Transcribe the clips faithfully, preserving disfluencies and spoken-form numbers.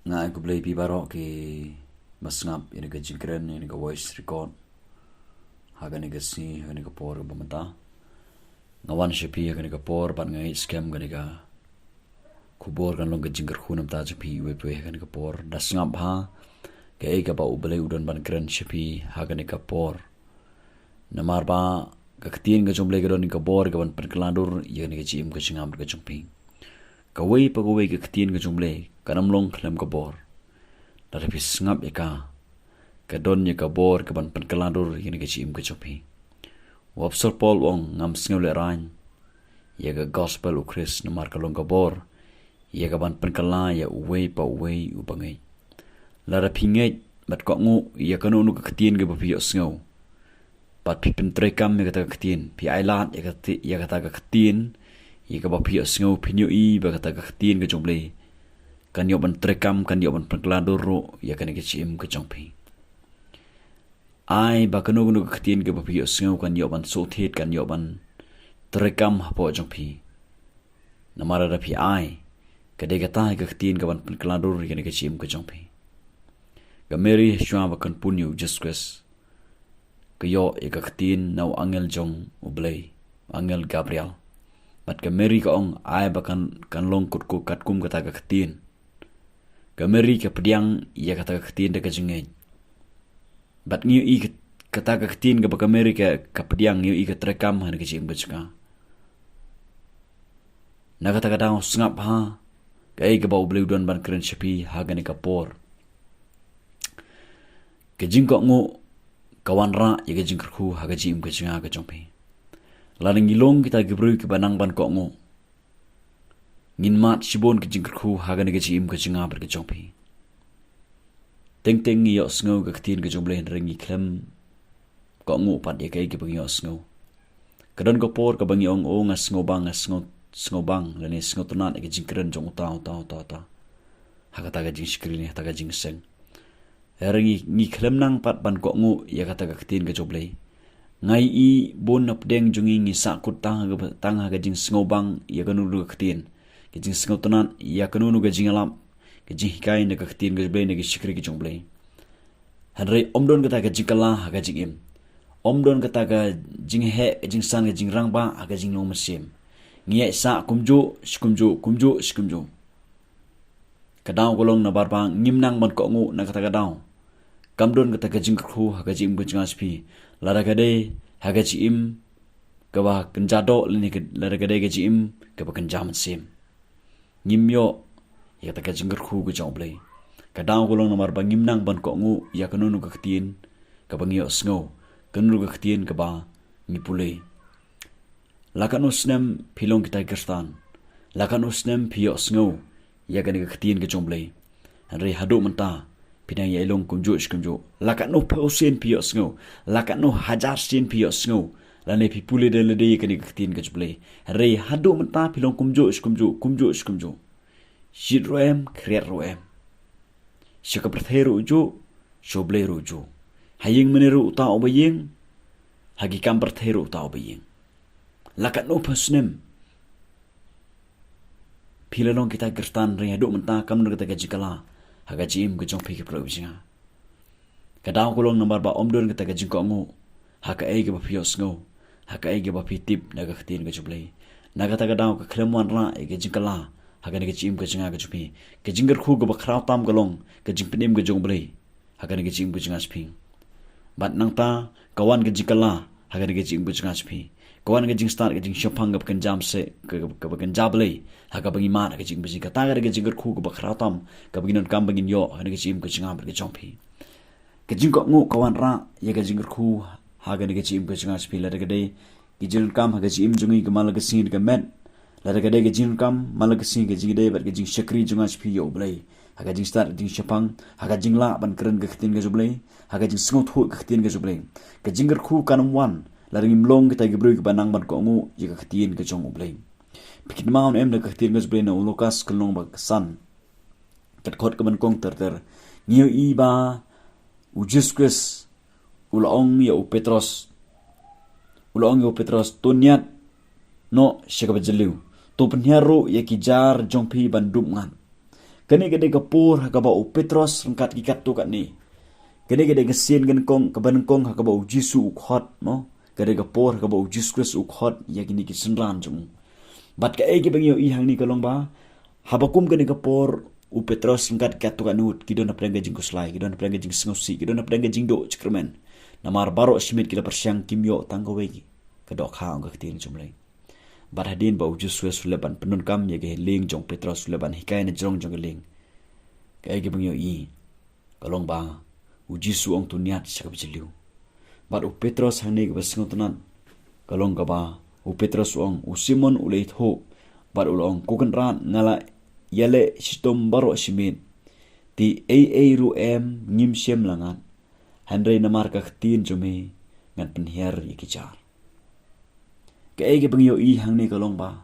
Nga ai khublei phi baroh ki ba sngap ïa kane ka jingkren, ïa kane ka voice record ha kane ka sngi, ha kane ka por ba mynta. Nga wan sha phi ha kane ka por bad nga ngeit skhem kane ka khubor kan long ka jingkyrkhu namar jong phi iwei pa iwei ha kane ka por. Da sngap bha kaei kaba U Blei u don ban kren sha phi ha kane ka por. Namar ba ka ktien ka jong U Blei ka don ka bor kaban pynkylla dur ïa kane ka jingim ka jingam ka jong phi. Kawei pa kawei ka ktien ka jong U Blei kan ym long khlem ka bor. Lada phi sngap ïa ka, ka don ïa ka bor kaban pynkylla dur ïa kane ka jingim ka jong phi. U Apostol Paul u ong, ngam sngew lehraiñ ïa ka gospel U Khrist namar ka long ka bor ïa kaban pynkylla ïa uwei pa uwei uba ngeit. Lada phi ngeit bad kohnguh ïa kano kano ka ktien kaba phi ïohsngew, bad phi pyntreikam ïa kata ka ktien, phi ailad ïa kata, ïa kata ka ktien ïa kaba phi ïohsngew, phin ïohi ba kata ka ktien ka jong U Blei kan ïoh ban treikam, kan ïoh ban pynkylla dur ruh ïa kane ka jingim ka jong phi. Ai ba kano kano ka ktien kaba phi ïohsngew kan ïoh ban sngewthuh, kan ïoh ban treikam hapoh jong phi. Namar lada phi ai, ka dei kata ka ktien kaban pynkylla dur ïa kane ka jingim ka jong phi. Ka Mary shuwa ba kan pun ïa U Jisu Khrist, ka ïoh ïa ka ktien na u angel jong U Blei, u angel Gabriel. Bad ka Mary ka ong, ai ba kan, kan long kut kut katkum kata ka ktien. Ka Mary ka pdiang ïa kata ka ktien da ka jingngeit. Bad ngi ïohi kat-, kata ka ktien kaba ka Mary ka, ka pdiang, ngi ïohi ka treikam ha kane ka jingim ka jong ka. Na kata ka daw sngap bha kaei kaba U Blei u don ban kren sha phi ha kane ka por. Ka jingkohnguh ka wanrah ïa ka jingkyrkhu ha ka jingim ka jong nga ka jong phi. Lada ngi long kita ki briew kiba nang ban kohnguh, ngin mad shibun ka jingkyrkhu ha kane ka jingim ka jong nga bad ka jong phi. Teng teng ngi ïohsngew ka ktien ka jong U Blei hynrei ngi khlem kohnguh pat ïa kaei kaba ngi ïohsngew. Ka don ka por kaba ngi ong, o nga sngewbang, nga sngew, sngewbang lane sngewtynnat ïa ka jingkren jong uta uta uta uta ha kata ka jingshakri ne ha kata ka jingseng. Hynrei ngi, ngi khlem nang pat ban kohnguh ïa kata ka ktien ka jong U Blei. Nga ïohi bun na pdeng jong ngi ngi sahkut tang ha ka, tang ha ka jingsngewbang ïa kano kano ka ktien, ka jingsngewtynnat ïa kano kano ka jingïalap, ka jinghikai na ka ktien ka jong U Blei, na ka shakri ka jong U Blei. Hynrei ym don kata ka jingkylla ha ka jingim. Ym don kata ka jingheh, ka jingsan, ka jingrangbah ha ka jinglong mynsiem. Ngi ïaid sah kumjuh shi kumjuh, kumjuh shi kumjuh. Ka daw ka long namar ba ngim nang ban kohnguh na kata ka daw. Kam don kata ka jingkyrkhu ha ka jingim ka jong nga sha phi. Lada ka dei ha ka jingim kaba kynja doh lane ka, lada ka dei ka jingim kaba kynja mynsiem, ngim ïoh ïa kata ka jingkyrkhu ka jong U Blei. Ka daw ka long namar ba ngim nang ban kohnguh ïa kano kano ka ktien kaba ngi ïohsngew, kano kano ka ktien kaba ngi pule. La katno snem phi long kita ki Khristan, la katno snem phi ïohsngew ïa kane ka ktien ka jong U Blei, hynrei haduh mynta phi dang ïai long kumjuh shi kumjuh. La katno phew sien phi ïohsngew, la katno hajar sien phi ïohsngew lane phi pule da lade ïa kane ka ktien ka jong U Blei, hynrei haduh mynta phi long kumjuh shi kumjuh, kumjuh shi kumjuh. Jied ruh em, khriat ruh em. Sha ka pyrthei ruh juh, sha U Blei ruh juh. Ha ïing mane ruh uta uba ïeng, ha ki kam pyrthei ruh uta uba ïeng. La katno phew snem phi la long kita ki Khristan hynrei haduh mynta kam don kata ka jingkylla ha ka jingim ka jong phi, ko paralok ba jong nga. Ka daw ka long namar ba ym don kata ka jingkohnguh ha kaei kaba phi ïohsngew, ha kaei kaba phi tip na ka ktien ka jong U Blei. Na kata ka daw ka khlem wanrah ïa ka jingkylla ha kane ka jingim ka jong nga ka jong phi. Ka jingkyrkhu kaba khraw tam ka long ka jingpynim ka jong U Blei ha kane ka jingim ka jong nga sha phi. Bad nangta ka wan ka jingkylla ha kane ka jingim ka jong nga sha phi. Ka wan ka jingstad, ka jingshemphang kaba kynja mynsiem, ka, ka, kaba kynja Blei ha kaba ngi mad ha ka jingim ka jong ngi. Kata ka dei ka jingkyrkhu kaba khraw tam kaba ngi donkam ba ngin ïoh ha kane ka jingim ka jong nga bad ka jong phi. Ka jingkohnguh ka wanrah ïa ka jingkyrkhu ha kane ka jingim ka jong nga sha phi. Lada ka dei ka jingdonkam ha ka jingim jong ngi, ka man la ka sngi ka met, lada ka dei ka jingdonkam man la ka sngi, ka jingïadei bad ka jingshakri jong nga sha phi ïa U Blei ha ka jingstad, ka jingshemphang, ha ka jinglah ban kren ka ktien ka jong U Blei, ha ka jingsngewthuh ka ktien ka jong U Blei. Ka jingkyrkhu kan ym wan lada ngim long kita ki briew kiba nang ban kohnguh ïa ka ktien ka jong U Blei. Phi kynmaw ne em na ka ktien ka jong U Blei na u Lukas ka lynnong ba san, ka dkhot kaba nyngkong ter ter, ngi ïohi ba U Jisu Khrist u la ong ïa u Petros, u la ong ïa u Petros, to ñiad noh sha kaba jylliew, to pynhiar ruh ïa ki jar jong phi ban dup ngat. Kane ka dei ka por ha kaba u Petros ryngkat ki katto katne. Kane ka dei ka sien ka nyngkong, kaba nyngkong ha kaba u Jisu u khot, mo. Ka dei ka por ha kaba u Jisu Khrist u khot ïa kine ki synran jong u. Bad kaei kaba ngi ïohi hangne ka long ba, haba kum kane ka por, u Petros ryngkat ki katto katne ki don hapdeng ka jingkhuslai, ki don hapdeng ka jingsngewsih, ki don hapdeng ka jingduh jingkyrmen. Namar baroh shi miet ki la pyrshang, kim ïoh tang kawei ka dohkha, ong ka ktien jong U Blei. Bad hadien ba u Jisu Khrist u leit ban pyndonkam ïa ka lieng jong u Petros, u leit ban hikai na jrong jong ka lieng, kaei kaba ngi ïohi ka long ba u Jisu u ong, to ñiad sha kaba jylliew. Bad u Petros hangne kaba sngewtynnat ka long kaba u Petros u ong, u Simon u la ithuh bad u la ong, Ko Kynrad, nga la ïaleh shitom baroh shi miet, te ei ei ruh em ngim shym la ñiad, hynrei namar ka ktien jong me ngan pynhiar ïa ki jar. Kaei kaba ngi ïohi hangne ka long ba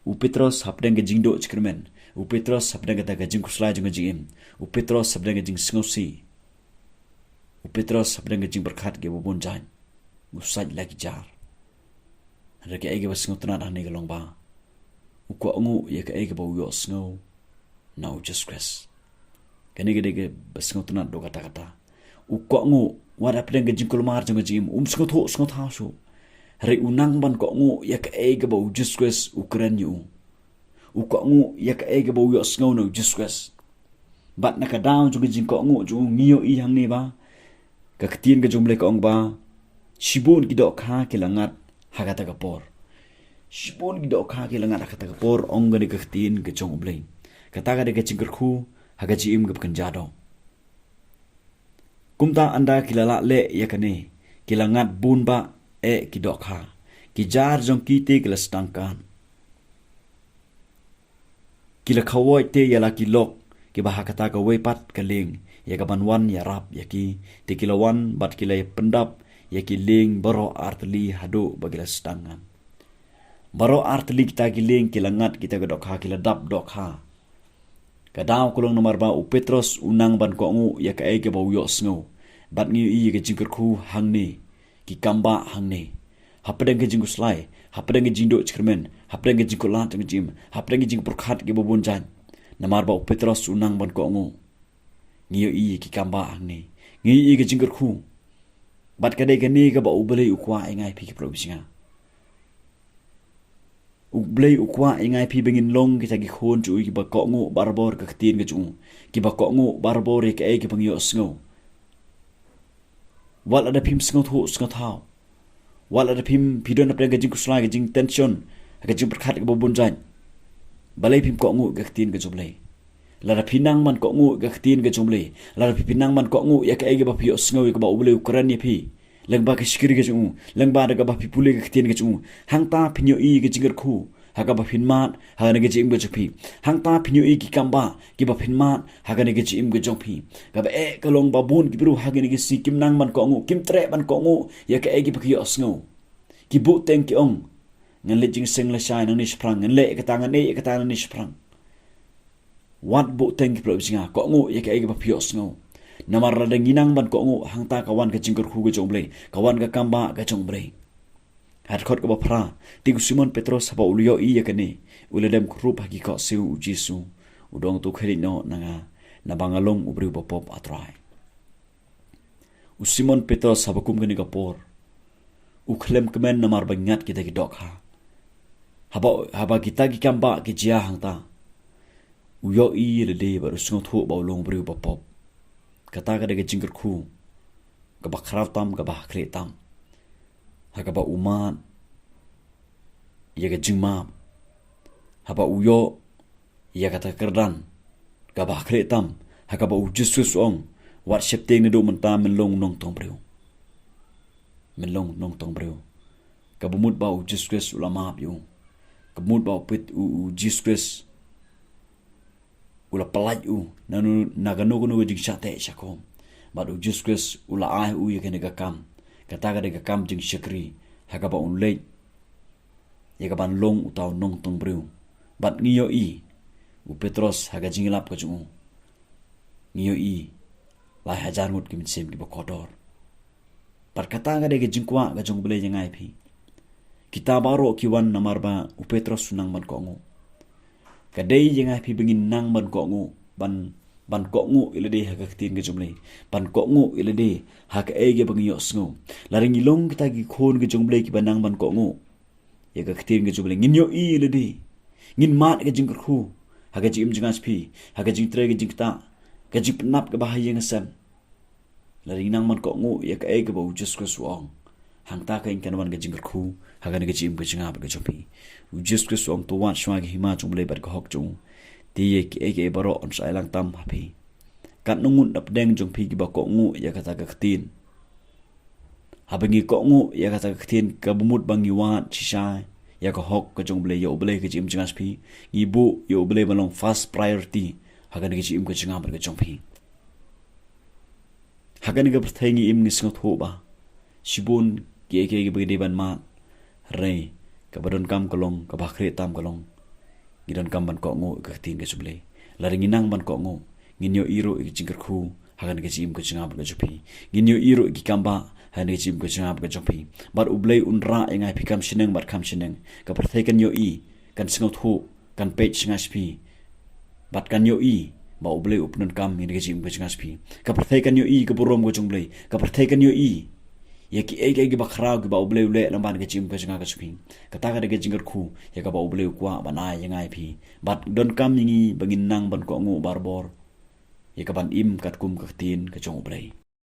u Petros hapdeng ka jingduh jingkyrmen, u Petros hapdeng kata ka jingkhuslai jong ka jingim, u Petros hapdeng ka jingsngewsih, u Petros hapdeng ka jingpyrkhat kiba bun jait, u sait la ki jar. Hynrei kaei kaba sngewtynnat hangne ka long ba u kohnguh ïa kaei kaba u ïohsngew na u Jisu Khrist. Kane ka dei kaba sngewtynnat, doh katta katta. U kohnguh, wat hapdeng ka jingkulmar jong ka jingim, um sngewthuh sngewthaw shuh, hynrei u nang ban kohnguh ïa kaei kaba u Jisu Khrist u kren ïa u. U kohnguh ïa kaei kaba u ïohsngew na u Jisu Khrist. Bad na ka daw jong ka jingkohnguh jong u, ngi ïohi hangne ba ka ktien ka jong U Blei ka ong ba shibun ki dohkha ki la ñiad ha kata ka por. Shibun ki dohkha ki la ñiad ha kata ka por, ong kane ka ktien ka jong U Blei. Kata ka dei ka jingkyrkhu ha ka jingim kaba kynja doh. Kumta ynda ki la lah leh ïa kane, ki la ñiad bun bah eh ki dohkha. Ki jar jong ki te ki la sdang kan. Ki la khawoit te ïa la ki lok kiba ha kata kawei pat ka lieng, ïa kaban wan ïarap ïa ki. Te ki la wan bad ki la ïa pyndap ïa ki lieng baroh artylli haduh ba ki la sdang kan. Baroh artylli kita ki lieng ki la ñiad kita ki dohkha, ki la dap dohkha. Ka daw ka long namar ba u Petros u nang ban kohnguh ïa kaei kaba u ïohsngew. Bad ngi ïohi ïa ka jingkyrkhu hangne, ki kam bah hangne. Hapdeng ka jingkhuslai, hapdeng ka jingduh jingkyrmen, hapdeng ka jingkular jong ka jingim, hapdeng ka jingpyrkhat kiba bun jait, namar ba u Petros u nang ban kohnguh, ngi ïohi ïa ki kam bah hangne. Ngi ïohi ïa ka jingkyrkhu. Bad ka dei kane kaba U Blei u kwah ïa ngi, phi ki paralok ba shisha. U Blei u kwah ïa ngi, phi, ba ngin long kita ki khun jong u kiba kohnguh barabor ïa ka ktien ka jong u, kiba kohnguh barabor ïa kaei kaba ngi ïohsngew. Wat lada phim sngewthuh sngewthaw, wat lada phim, phi don hapdeng ka jingkhuslai, ka jingtension, ka jingpyrkhat kaba bun jait, balei phim kohnguh ïa ka ktien ka jong U Blei? Lada phi nang ban kohnguh ïa ka ktien ka jong U Blei, lada phi, phi nang ban kohnguh ïa kaei kaba phi ïohsngew, ïa kaba U Blei u kren ïa phi lyngba ka shakri ka jong u, lyngba da kaba phi pule ïa ka ktien ka jong u, hangta phin ïohi ïa ka jingkyrkhu ha kaba phin mad ha kane ka jingim ka jong phi. Hangta phin ïohi ïa ki kam bah kiba phin mad ha kane ka jingim ka jong phi. Kaba eh ka long ba bun ki briew ha kine ki sngi kim nang ban kohnguh, kim treh ban kohnguh ïa kaei kaba ki ïohsngew. Ki buhteng, ki ong, ngan leit jingïaseng lashai nangne shaphrang, ngan leh ïa kata, ngan leh ïa kata nangne shaphrang. Wat buhteng, ki paralok ba shisha, kohnguh ïa kaei kaba phi ïohsngew. Namar lada ngi nang ban kohnguh, hangta ka wan ka jingkyrkhu ka jong U Blei, ka wan ka kam bah ka jong U Blei. Ha dkhot kaba phra, te u Simon Petros haba u la ïohi ïa kane, u la dem khrup ha ki khohsiew u Jisu, u da ong, to khie leit noh na nga, naba nga long u briew ba pop, ah Trai. U Simon Petros haba kum kane ka por u khlem kmen namar ba ñiad kita ki dohkha. Haba, haba kita ki kam bah ki jia hangta, u ïohi ïa lade bad u sngewthuh ba u long u briew ba pop. Kata ka dei ka jingkyrkhu kaba khraw tam, kaba ha khlieh tam, ha kaba u mad ïa ka jingmap, haba u ïoh ïa kata ka kyrdan kaba ha khlieh tam, ha kaba u Jisu u ong, wat sheptieng, naduh mynta men long nongtong briew. Men long nongtong briew. Kaba mut ba u Jisu Khrist u la map ïa u. Kaba mut ba u Pet-, u, u Jisu Khrist u la pyllait u na nu-, na kano kano ka jingshah teh shah khum. Bad u Jisu Khrist u la ai u ïa kane ka kam, kata ka dei ka kam jingshakri, ha kaba un leit ïa kaban long uta u nongtong briew. Bad ngi ïohi u Petros ha ka jingïalap ka jong u, ngi ïohi lai hajar ngut ki mynsiem kiba kordor. Bad kata ka dei ka jingkwah ka jong U Blei ïa ngi, phi. Kita baroh ki wan namar ba u Petros u nang ban kohnguh. Ka dei ïa ngi, phi, ba ngin nang ban kohnguh ban, ban kohnguh ïa lade ha ka ktien ka jong U Blei, ban kohnguh ïa lade ha kaei kaba ngi ïohsngew. Lada ngi long kita ki khun ka jong U Blei kiba nang ban kohnguh ïa ka ktien ka jong U Blei, ngin ïohi ïa lade, ngin mad ka jingkyrkhu ha ka jingim jingngeit jong phi, ha ka jingtrei ka jingktah, ka jingpynap kaba ha ïing ha sem. Lada ngi nang ban kohnguh ïa kaei kaba U Jisu Khrist u ong, hangta kan wan ka jingkyrkhu ha kane ka jingim ka jingngeit ka jong phi. U Jisu Khrist u ong, to wad shwa ka hima jong U Blei bad ka hok jong u, te ïa kiei kiei baroh yn sa ai lang tam ha phi. Katno ngut na pdeng jong phi kiba kohnguh ïa kata ka ktien? Haba ngi kohnguh ïa kata ka ktien, kaba mut ba ngi wad shisha ïa ka hok ka jong U Blei, ïa U Blei ha ka jingim jingngeit jong phi, ngi buh ïa U Blei ban long first priority ha kane ka jingim ka jingngeit ka jong phi. Ha kane ka pyrthei ngi im ngi sngewthuh ba shibun kiei kiei kiba ngi dei ban mad, hynrei kaba donkam ka long, kaba khreh tam ka long, ngi donkam ban kohnguh ïa ka ktien ka jong U Blei. Lada ngi nang ban kohnguh, ngin ïohi ruh ïa ka jingkyrkhu ha kane ka jingim ka jingngeit ka jong phi. Ngin ïohi ruh ïa ki kambah ha kane ka jingim ka jingngeit ka jong phi. Bad U Blei un rah ïa ngi, phi kham shaneng bad kham shaneng. Ka pyrthei kan ïohi, kan sngewthuh, kan peit sha ngi, phi, bad kan ïohi ba U Blei u pyndonkam ïa ka jingim ka jong ngi, phi. Ka pyrthei kan ïohi ka burom ka jong U Blei. Ka pyrthei kan ïohi ïa kiei kiei kiba khraw kiba U Blei u leh lyngba ka jingim ka jong ngi, ka jong phi. Kata ka dei ka jingkyrkhu ïa kaba U Blei u kwah ban ai ïa ngi, phi. Bad donkam ïa ngi ba ngin nang ban kohnguh barabor ïa kaban im katkum ka ktien ka jong U Blei.